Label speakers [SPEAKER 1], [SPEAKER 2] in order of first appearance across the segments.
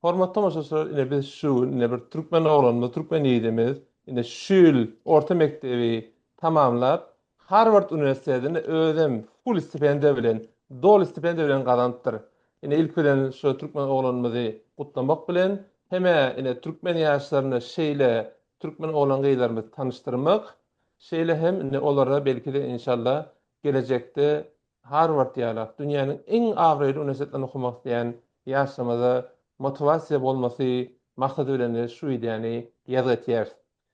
[SPEAKER 1] Hormatly tomaşaçylar ine biz şu gün ine bir türkmen oglanymyz, türkmen ýigidimiz ine şu ýyl orta mekdebi tamamlap Harward uniwersitetinde özem full stipendiýa bilen, doly stipendiýa bilen gazanypdyr. Ine ilki bilen şu türkmen oglanymyzy gutlamak bilen hemä ine türkmen ýaşlaryna şeýle türkmen oglan-gyzlarymyzy tanyşdyrmak, şeýle hem indi olara belki-de inşallah gelejekde Harward ýaly dünýäniň iň abraýly uniwersitetlerinde okamak isleýän ýaşlarymyza motiwasiýa bolmasy maksady bilen şu wideony ýazgy etýäris.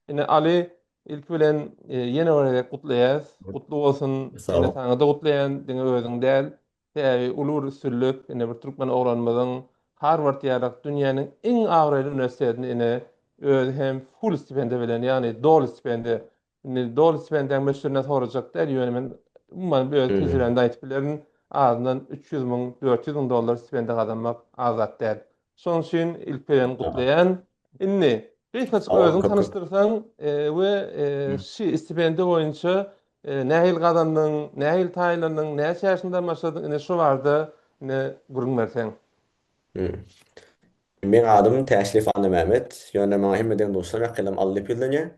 [SPEAKER 1] Ine Aly ilki bilen ýene bir gezek gutlaýas. Gutly bolsun. Ene saňada gutlaýan, diňe özüň däl. Sebäbi uly bir üstünlik, ine bir türkmen oglanymyzyň Harward ýaly dünýäniň iň abraýly uniwersitetini ine özi hem full stipendiýa bilen, ýagny doly stipendiýa Indi doly stipendiýaň möçberine sorajak däl, ýöne men umuman öz tejribämde aýdyp bilerin, azyndan 300 müň, 400 müň dollar stipendiýa gazanmak az zat däl. Şonuň üçin ilki bilen gutlaýan. Indi gysgajyk özüňi tanyşdyrsaň we şi stipendiýa boýunça nähili gazandyň, nähili taýynlandyň, näçe ýaşyňdan başladyň, ine şo barada ine gürrüň berseň.
[SPEAKER 2] Meň adym Täşliýew Annamämmet, ýöne maňa hemme deň-duşlarym ýakynlarym Ally diýip ýüzlenýär.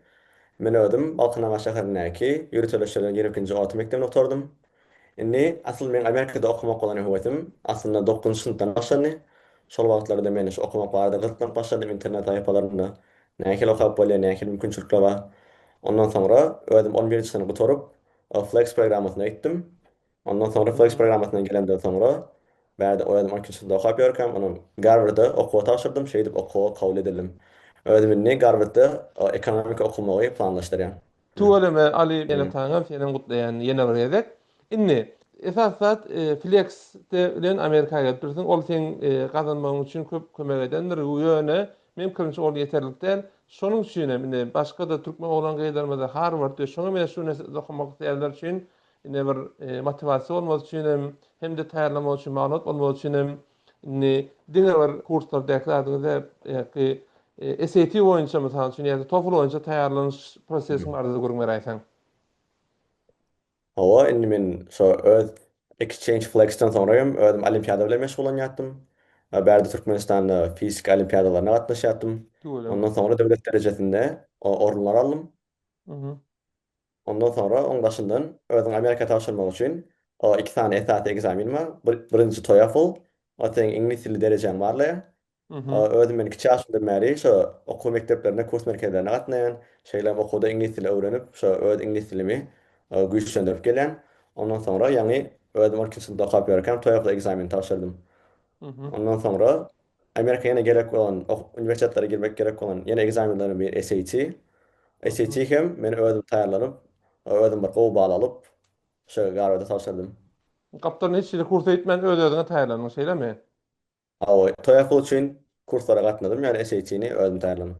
[SPEAKER 2] Men özüm Balkanabat şäherindäki ýöriteleşdirilen 22-nji orta mekdebini gutardym. Indi asyl meň Amerikada okamak bolan höwesim aslynda dokuzynjy synpdan başlandy. Şol wagtlarda men şu okamak barada gyzyklanyp başladym internet sahypalarynda nähili okap bolýar, nähili mümkinçilikler bar. Ondan soňra özüm on birinji synpy gutaryp, Flex programmasyna gitdim. Ondan soňra Flex programmasyndan gelemden soňra bärde özüm on ikinji synpda okap ýörkäm, onam Garwarda okuwa tabşyrdym, şeýdip okuwa kabul edildim. Özüm indi Garwardda ekonomika okamagy planlaşdyrýan.
[SPEAKER 1] Tüweleme Aly ene ataňam senem gutlaýan ýene bir gezek. Indi esasy zat Flex bilen Amerika gelip dursuň ol seň gazanmagyň üçin köp kömek edendir ýöne meň pikirimçe ol ýeterlik däl. Şonuň üçinem indi başgada türkmen oglan gyzlarymyza Harward we şoňa meňzeş uniwersitetde okamak isleýänler üçin Ine bir motiwasiýa bolmagy üçin hem, hem-de taýýarlamak üçin maglumat bolmagy üçin hem indi diňe bir kurslardaky zadyňyz däl, ýa-ki SAT boýunça mysal üçin ýa-da TOEFL boýunça taýýarlanyş prosesiň barada gürrüň beräýseň.
[SPEAKER 2] Hawa, indi men şo öz Exchange Flex-den soňra hem özüm olimpiada bilen meşgullanýartdym. Bärde Türkmenistanda fizika olimpiadalaryna gatnaşýartdym.
[SPEAKER 1] Tüweleme.
[SPEAKER 2] Ondan soňra döwlet derejesinde orunlar aldym. Ondan soňra oň daşyndan özüňi Amerika tabşyrmak üçin o iki sany esasy ekzamen bar. Birinji TOEFL, o seň iňlis dili derejäňi barlaýar. Özüm men kiçi ýaşymdan bäri şo okuw mekdeplerine, kurs merkezlerine gatnaýan. Şeýle hem okuwda iňlis dili öwrenip, şo öz iňlis dilimi güýçlendirip gelýän. Ondan soňra ýaňy özüm on ikinji synpda okap ýörkäm TOEFL ekzameni tabşyrdym. Ondan soňra Amerika ýene gerek bolan, uniwersitetlere girmek gerek bolan ýene ekzamenleriň biri SAT. SAT hem men özüm taýýarlanyp, özüm bir gowy bal alyp, şo Garwarda tabşyrdym.
[SPEAKER 1] Gapdalynda hiç hili kursa gitmän öz-özüňe taýýarlandyň, şeýlemi?
[SPEAKER 2] Hawa, TOEFL üçin kurslara gatnadym, ýöne SAT-ni özüm taýýarlandym.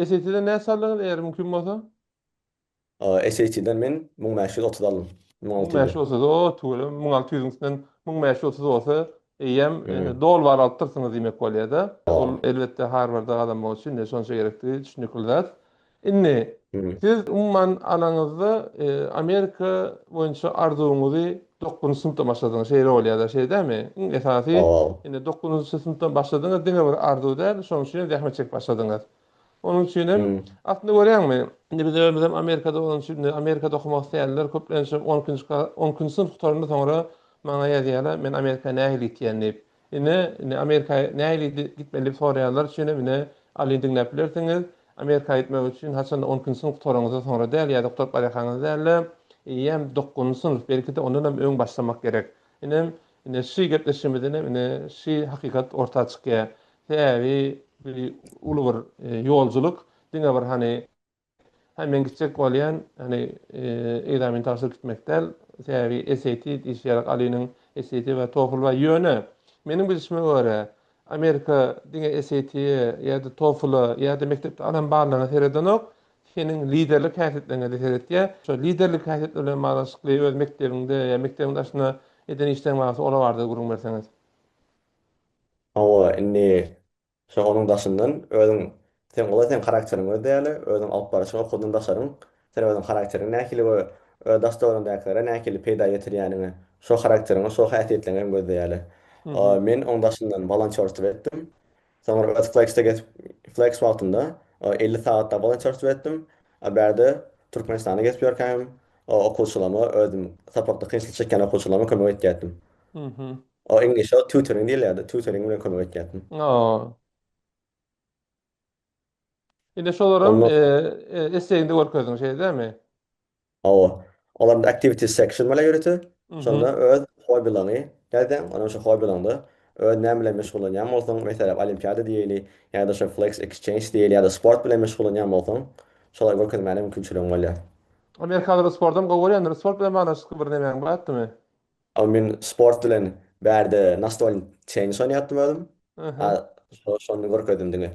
[SPEAKER 1] SAT-den näçe aldyňyz, eger mümkin bolsa?
[SPEAKER 2] SAT-den men 1530 aldym.
[SPEAKER 1] 1600. 1530, o tüweleme, 1600-iň üstünden 1530 bolsa, eýýäm doly bal alypdyrsyňyz diýmek bolýar-da. Ol elbetde Harwarda gazanmak üçin ine şonça gerekdigi düşünikli zat. Indi siz umuman alaňyzda Amerika boýunça arzuwyňyzy dokuzynjy synpdan başladyňyz, şeýle bolýar-da, şeýle dälmi? Iň esasy indi dokuzynjy synpdan başladyňyz, diňe bir arzuw däl, şonuň üçin hem zähmet çekip başladyňyz. Onuň üçin hem, aslynda görýäňmi, indi biz özümizem Amerikada bolany üçin, indi Amerikada okamak isleýänler köplenç on ikinji on ikinji synp gutaranda soňra maňa ýazýarlar, men Amerika nähili gitýän diýip. Ine, indi Amerika nähili gitmeli diýip soraýanlar üçin hem ine, Alyny diňläp bilersiňiz. Amerika gitmek üçin haçanda on ikinji synp gutaraňyzdan soňra däl ýa-da gutaryp barýarkaňyz däl-de, eýýäm dokuzynjy synp, belki-de ondan hem öň başlamak gerek. Inem, ine, şy gepleşigimizden hem ine, şy hakykat orta çykýar. Sebäbi bu uly bir ýoljulyk, diňe bir hany, hä men gitjek bolýan, hany ekzamen tabşyryp gitmek däl. Sebäbi SAT diýşi ýaly Alynyň SAT we TOEFL bar. Ýöne meniň bilşime görä, Amerika diňe SAT-e ýa-da TOEFL-a ýa-da mekdepde alan ballaryňa seredenok, seniň liderlik häsiýetleriňe-de seretýär. Şo liderlik häsiýetler bilen baglanyşykly öz mekdebiňde ýa mekdebiň daşynda eden işleriň barada olar barada gürrüň berseňiz.
[SPEAKER 2] Hawa, indi şo onuň daşyndan özüň sen ola seň karakteriň gözleýärler, özüň alyp baryşyň okuwdan daşaryň, sen özüň karakteriň nähili we öz daş töweregiňdäkilere nähili peýda ýetirýäniňi, şo karakteriňi, şo häsiýetleriňi hem gözleýärler. Men oň daşyndan wolontýorstwo etdim. Soňra öz Flex-de gezip, Flex wagtynda 50 sagatda volonterstwo etdim. A bärde Türkmenistanda gezip ýörkäm okuwçylaryma özüm sapakda kynçylyk çekýän okuwçylaryma kömek etýärdim. O iňlisçe tutoring diýilýärdi. Tutoring bilen kömek etýärdim.
[SPEAKER 1] Indi şolaram esseýiňde görkezdiň, şeýle dälmi?
[SPEAKER 2] Hawa. Olarda activities section bolýar ýörite. Şonda öz hobbilaryňy ýazýaň. Ondan şo hobbilaryňda öz näme bilen meşgullanýan bolsaň, meselem, olimpiada diýeli, ýa-da şo flex exchange diýeli ýa-da sport bilen meşgullanýan bolsaň, şolary görkezmäne mümkinçiligiň bolýar.
[SPEAKER 1] Amerikalylar sportam gowy görýändir. Sport bilen baglanyşykly bir nemäň bardymy?
[SPEAKER 2] Hawa, men sport bilen bärde nastolnyý tennis oýnaýardym özüm. A şony görkezdim diňe.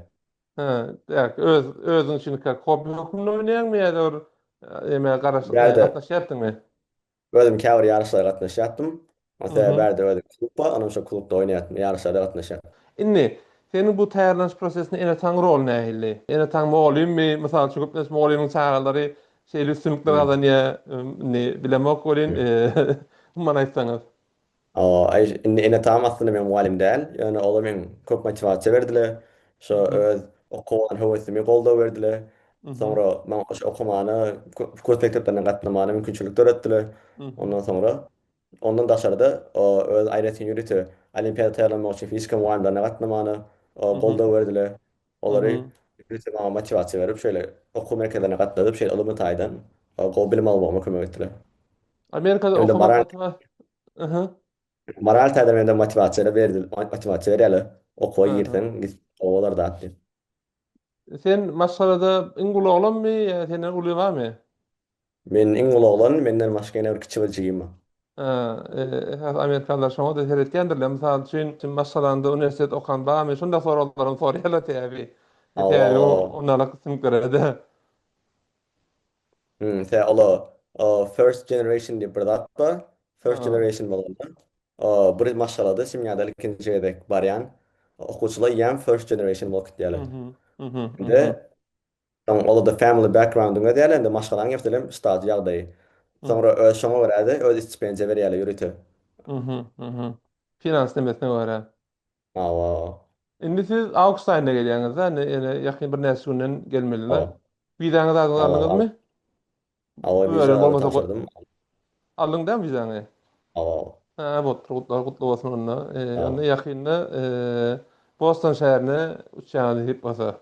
[SPEAKER 1] Hä, däk, öz özüň üçin kak hobbi hökmünde oýnaýaňmy ýa-da bir eme garaş
[SPEAKER 2] Bärde
[SPEAKER 1] gatnaşýarsyňmy?
[SPEAKER 2] özüm käbir ýaryşlara gatnaşýardym. Sebäbi bärde özüm klub bar, onam şo klubda oýnaýardym, ýaryşlara gatnaşýardym.
[SPEAKER 1] Indi, seniň bu taýýarlanyş prosesinde ene-ataň roly nähili? Ene-ataň mugallymmy? Mysal üçin, köplenç mugallymyň çagalary şeýle üstünlikler gazanýar. Indi bilemok welin, umuman aýtsaňyz.
[SPEAKER 2] Aý, indi ene-atam aslynda meň mugallym däl, ýöne olar meň köp motiwasiýa berdiler. Şo öz okuwa bolan höwesimi goldaw berdiler. Soňra maňa şo okamana, kurs mekdeplerine gatnamana mümkinçilik döretdiler. Ondan soňra, ondan daşary-da, öz aýratyn ýörite olimpiada taýýarlanmak üçin fizika mugallymlaryna gatnamana goldaw berdiler. Olary ýörite maňa motiwasiýa berip, şeýle okuw merkezlerine gatnadyp, şeýle ylmy taýdan gowy bilim almagyma kömek etdiler.
[SPEAKER 1] Amerikada
[SPEAKER 2] Hem-de
[SPEAKER 1] okamak
[SPEAKER 2] moral
[SPEAKER 1] motiwa Aha.
[SPEAKER 2] moral taýdan hem-de motiwasiýa berdi, motiwasiýa berýärler. Okuwa
[SPEAKER 1] Aha.
[SPEAKER 2] girseň, git gowy bolar zat diýip.
[SPEAKER 1] Sen maşgalada iň uly oglanmy ýa senden uly barmy?
[SPEAKER 2] Men iň uly oglan, menden başga ýene bir kiçi bir jigim bar.
[SPEAKER 1] Esasy amerikanlar şoňa-da seretýändirler. Mysal üçin, maşgalaňda uniwersitet okan barmy? Şunda soraglaram soraýarlar sebäbi. Sebäbi ondalyk üstünliklere-de.
[SPEAKER 2] Sebäbi ola first generation diýip bir zat bar. First generation bolanda bir maşgalada semýada ilkinji gezek barýan okuwçylar ýa first generation bolup gitýärler. Indi Soň olarda family background-yň däl indi maşgalaň meselem staty ýagdaýy. Soňra öz şoňa görä-de öz stipendiýa berýärler ýörite.
[SPEAKER 1] Mhm, mhm. Finans nemesine görä.
[SPEAKER 2] Hawa.
[SPEAKER 1] Indi siz awgust aýynda gelýäňiz-dä, indi ýene ýakyn birnäçe günden gelmeliler.
[SPEAKER 2] Hawa.
[SPEAKER 1] Wizaňyzy zadyňyzy
[SPEAKER 2] Hawa,
[SPEAKER 1] aldyňyzmy?
[SPEAKER 2] Hawa,
[SPEAKER 1] Bu
[SPEAKER 2] wiza
[SPEAKER 1] bölüm bolmasa
[SPEAKER 2] tabşyrdym.
[SPEAKER 1] Aldyň dämi wizaňy?
[SPEAKER 2] Hawa.
[SPEAKER 1] Hä, bolupdyr, gutlag gutly bolsun onda.
[SPEAKER 2] Hawa.
[SPEAKER 1] Onda ýakynda Boston şäherine uçýaňyz nesip bolsa.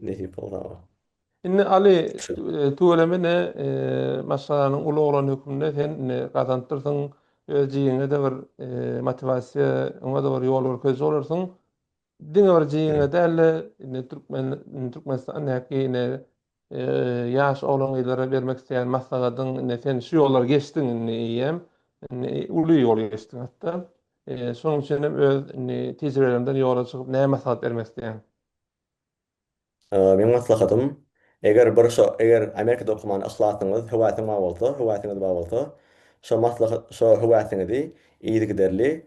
[SPEAKER 2] Nesip bolsa hawa.
[SPEAKER 1] Indi Aly, tüweleme ine maşgalanyň uly oglany hökmünde sen indi gazanypdyrsyň, öz jigiňe-de bir motiwasiýa, oňa-da bir ýol görkeziji bolarsyň. Diňe bir jigiňe däl-de, indi türkmen Türkmenistandaky ine ýaş oglan-gyzlara bermek isleýän maslahatyň, indi sen şu ýollary geçdiň indi eýýäm, indi uly ýol geçdiň hatda. Şonuň üçin hem öz indi tejribeleriňden ýola çykyp näme maslahat bermek isleýäň?
[SPEAKER 2] Meň maslahatym, eger bir şo, eger Amerikada okamana yhlasyňyz, höwäsiň bar bolsa, höwäsiňiz bar bolsa, şo maslahat, şo höwäsiňizi yzygiderli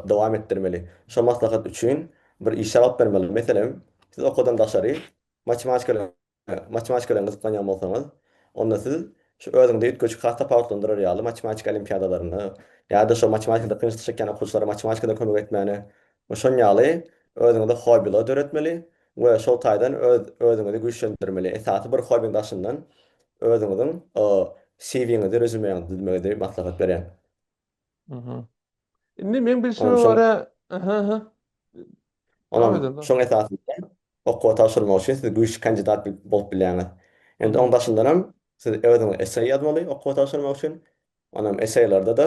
[SPEAKER 2] dowam etdirmeli. Şo maslahat üçin bir işler alyp bermeli. Meselem, siz okuwdan daşary matematika bilen matematika bilen gyzyklanýan bolsaňyz, onda siz şu özüňizi üýtgeşik has tapawutlandyrar ýaly matematika olimpiadalarynda ýa-da şo matematikada kynçylyk çekýän okuwçylara matematikada kömek etmäne we şon ýaly özüňize hobbiler döretmeli we şol taýdan öz özüňizi güýçlendirmeli. Esasy bir hobbiň daşyndan özüňiziň CV-ňizi, rezýumeňizi düzmegizi maslahat berýän.
[SPEAKER 1] Indi meň bilşime
[SPEAKER 2] Onam şoň
[SPEAKER 1] görä, aha, aha. Dowam
[SPEAKER 2] Onam
[SPEAKER 1] ediň.
[SPEAKER 2] şoň esasynda okuwa tabşyrmak üçin siz güýçli kandidat bolup bilýäňiz. Indi oň daşyndanam siz özüňiz esseý ýazmaly okuwa tabşyrmak üçin. Onam esseýlerde-de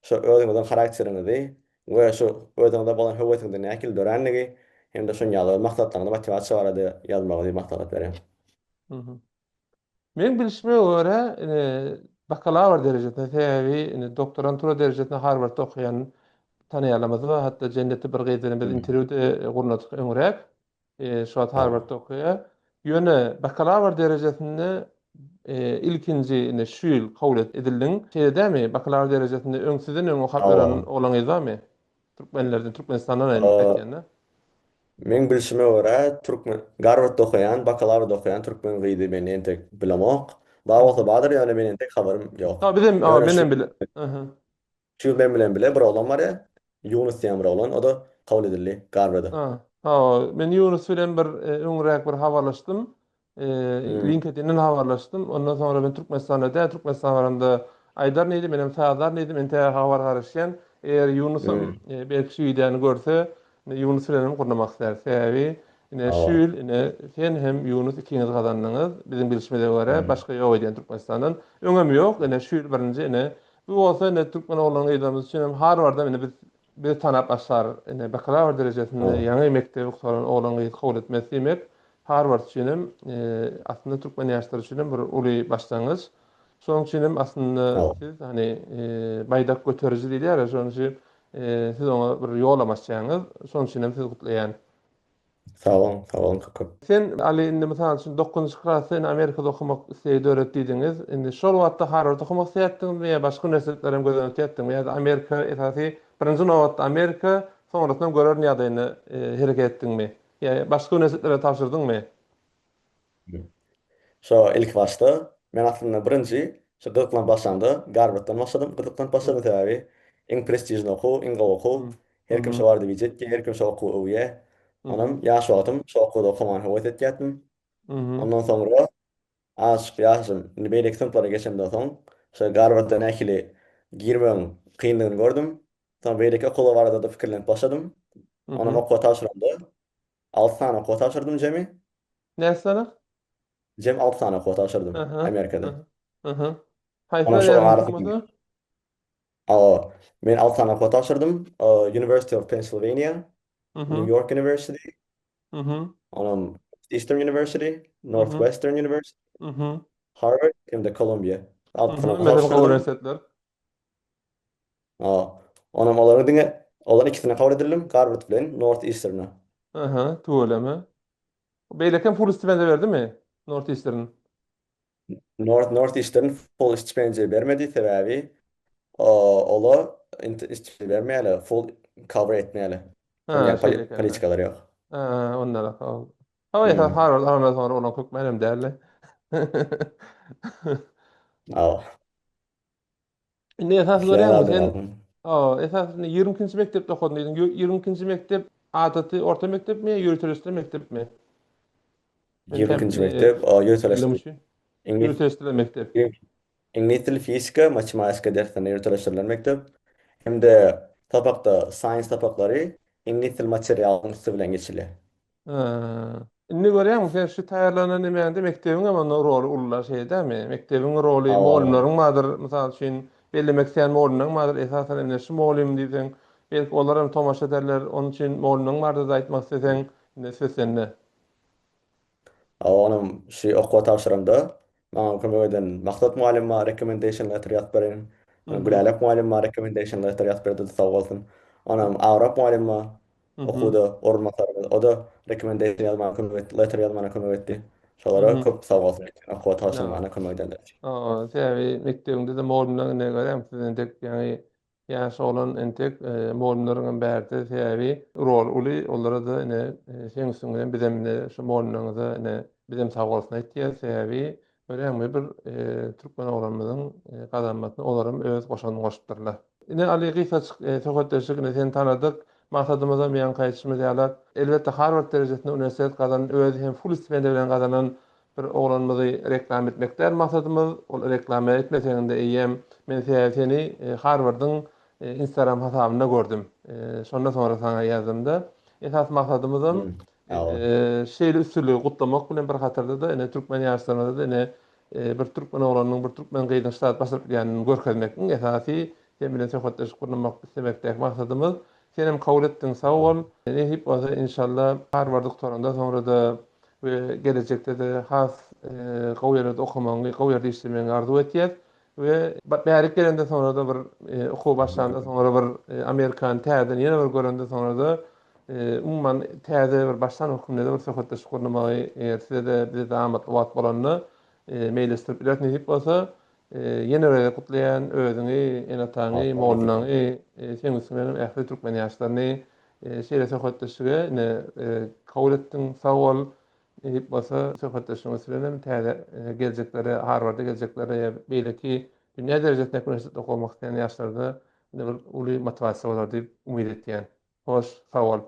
[SPEAKER 2] şo özüňiziň harakteriňizi we şu özüňize bolan höwesiňiziň nähili döränligi hem-de şoň ýaly maksatlaryňyzy, motiwasiýa barada ýazmagyňyzy maslahat berýän.
[SPEAKER 1] Meň bilşime görä, ine, bakalawr derejesinde, sebäbi ine doktorantura derejesinde Harwardda okaýan tanaýanlarymyz bar. Hatda Jennetde bir gyz bilen biz interwýu-da gurnadyk öňräk. Şu wagt Harwardda okaýar. Ýöne bakalawr derejesinde ilkinji ine şu ýyl kabul edildiň. Şeýle dälmi? Bakalawr derejesinde öň sizden öň okap ýören oglan-gyz barmy? Türkmenlerden, Türkmenistandan aýtýan-da.
[SPEAKER 2] Meň bilşime görä, türkmen Garwardda okaýan, bakalawrda okaýan türkmen gyzy men entek bilemok. Bar bolsa bardyr, ýöne men entek habarym ýok.
[SPEAKER 1] Ha, bizem,
[SPEAKER 2] Ýöne şu
[SPEAKER 1] menem bile. Aha.
[SPEAKER 2] şu ýyl men bilen bile bir oglan barýar, Ýunus diýen bir oglan, o-da kabul edildi Garwarda.
[SPEAKER 1] Ha. Hawa, men Ýunus bilen bir öňräk bir habarlaşdym. LinkedIn-den habarlaşdym. Ondan soňra men Türkmenistanda däl, Türkmenistana baramda aýdaryn diýdi, menem sazlaryn diýdim. Entäge habar garaşýan. Eger Ýunusam belki şu wideony görse, Ýunus bilen hem gurnamak islär. Sebäbi ine şu ýyl ine sen hem Ýunus ikiňiz gazandyňyz. Biziň bilşimize görä başga ýok edýän Türkmenistandan. Öňem ýok, ine şu ýyl birinji ine. Bu bolsa ine türkmen oglan-gyzlarymyz üçin hem Harwardam ine biz Bizi tanap başlar. Ine, bakalawr derejesinde ýaňy mekdebi gutaran oglan-gyzy kabul etmesi diýmek, Harward üçin hem, aslynda türkmen ýaşlary üçin hem bir uly başlangyç. Şonuň üçin hem aslynda siz hany baýdak göteriji diýilýär-ä, şonuň üçin siz oňa bir ýolam açýaňyz. Şonuň üçin hem sizi gutlaýan.
[SPEAKER 2] Sag boluň, sag boluň köp köp.
[SPEAKER 1] Sen Aly indi mysal üçin dokuzynjy klasda indi Amerikada okamak islegi döredi diýdiňiz. Indi şol wagtda Harwardda okamak isleýärdiňizmi ýa başga uniwersitetleri hem göz öňünde tutýardyňmy ýa-da Amerika esasy birinji nobatda Amerika soňrasynam görerin ýagdaýynda hereket etdiňmi? Ýa başga uniwersitetlere tabşyrdyňmy?
[SPEAKER 2] Şo ilki başda men aslynda birinji şu gyzyklanyp başlamda Garwarddan başladym. Gyzyklanyp başladym sebäbi iň prestižny okuw, iň gowy okuw. Her kim şo barada wideo etýär, her kim şo okuwy öwýär. Onam ýaş wagtym şo okuwda okamany höwes etýärdim. Ondan soňra azajyk ýaşym indi beýleki synplara geçemden soň şo Garwardda nähili girmegiň kyndygyny gördüm. Soň beýleki okuwlar barada-da pikirlenip başladym. Onam okuwa tabşyramda alty sany okuwa tabşyrdym jemi.
[SPEAKER 1] Näçe sany?
[SPEAKER 2] Jem 6 sany okuwa tabşyrdym Amerikada.
[SPEAKER 1] Aha. Haýsylar
[SPEAKER 2] Onam şolaryň arasynda. Awa, men 6 sany okuwa tabşyrdym. University of Pennsylvania, New York University, onam Eastern University, Northwestern University, Harvard hem-de Columbia. 6 sany okuwa tabşyrdym.
[SPEAKER 1] Uniwersitetler.
[SPEAKER 2] Awa. Onam olaryň diňe olaryň ikisine kabul edildim, Garward bilen Northeastern-a.
[SPEAKER 1] Aha, tüweleme. Beýlekem full stipendiýa berdimi Northeastern?
[SPEAKER 2] North Northeastern full stipendiýa bermedi, sebäbi ola stipendiýa bermeýärler, full cover etmeýärler.
[SPEAKER 1] Ha, şeýle eken.
[SPEAKER 2] Politikalary ýok.
[SPEAKER 1] Ha, ondan ol. Hawa, esas Harvard alandan soňra olaň hökmän hem däldi.
[SPEAKER 2] Hawa.
[SPEAKER 1] Indi esasy görýäňmi sen? Hawa, esasy indi 22-nji mekdepde okadym diýdiň. 22-nji mekdep adaty orta mekdepmi ýa ýöriteleşdirilen mekdepmi?
[SPEAKER 2] 22-nji mekdep, ýöriteleşdirilen.
[SPEAKER 1] Ýöriteleşdirilen mekdep.
[SPEAKER 2] Iňlis dili, fizika, matematika derslerine ýöriteleşdirilen mekdep. Hem-de sapakda science sapaklary iňlis dili materialynyň üsti bilen geçilýär.
[SPEAKER 1] Indi görýäňmi, sen şu taýýarlanan nemäňde mekdebiň hem onda roly uly-la, şeýle dälmi? Mekdebiň roly, mugallymlaryň bardyr, mysal üçin, bellemek isleýän mugallymlaryň bardyr, esasan ine şu mugallym diýseň, belki olar hem tomaşa ederler, onuň üçin mugallymlaryň bardyr-da aýtmak isleseň, indi söz sende.
[SPEAKER 2] Hawa, onam şu okuwa tabşyramda maňa kömek eden Maksat mugallym bar, recommendation letter ýazyp beren. Gülälek mugallym bar, recommendation letter ýazyp berdi, sag bolsun. Onam Awrap mugallym bar, okuwda orunbasarymyz, o-da recommendation ýazmaga kömek etdi, letter ýazmana kömek etdi. Şolara köp sag bolsun aýtýan, okuwa tabşyrmana kömek edenler üçin.
[SPEAKER 1] Hawa, sebäbi mekdebiňde-de mugallymlaryň ine görýäňmi, siz entek ýaňy Ýaş oglan entek mugallymlaryň hem bärde sebäbi roly uly olara-da ine seň üstüň bilen bizem ine şu mugallymlaryňyza ine bizem sag bolsun aýtýas sebäbi görýäňmi bir türkmen oglanymyzyň gazanmasyna olaram öz goşandyny goşupdyrlar. Ine Aly gysgajyk söhbetdeşlik ine seni tanadyk maksadymyzam ýaňky aýdyşymyz ýalak elbetde Harward derejesinde uniwersitet gazanan özi hem full stipendiýa bilen gazanan Bir oglanymyzy reklama etmek däl maksadymyz, ol reklama etmeseňde eýýäm men sebäbi seni Harwardyň instagram hasabynda gördüm. Şondan soňra saňa ýazdymda. Esasy maksadymyzam şeýle üstünligi gutlamak bilen bir hatarda-da ine türkmen ýaşlarymyza-da ine bir türkmen oglanynyň bir türkmen gyzynyň şu zat başaryp bilýänini görkezmek iň esasy sen bilen söhbetdeşlik gurnamak islemekdäki maksadymyz. Senem kabul etdiň sag bol. Nesip bolsa inşallah Harwardy gutarandan soňra-da we gelejekde-de has gowy ýerlerde okamagyňy, gowy ýerde işlemegiňi arzuw etýäs we bärik gelenden soňra-da bir okuwa başlandan soňra bir Amerikany täzeden ýene bir görenden soňra-da umuman täze bir başlan hökmünde-de bir söhbetdeşlik gurnamagy eger size-de bize-de amatly wagt bolanda meýilleşdirip bileris nesip bolsa. Ýene bir gezek gutlaýan özüňi, ene-ataňy, mollaňy, seň üstüň bilenem ähli türkmen ýaşlaryny şeýle söhbetdeşlige ine kabul etdiň sag bol. Nesip bolsa söhbetdeşligiň üsti bilenem täze geljeklere, Harwarda geljeklere ýa beýleki dünýä derejesindäki uniwersitetde okamak isleýän ýaşlarda ine bir uly motiwasiýa bolar diýip umyt etýän. Hoş, sag bol.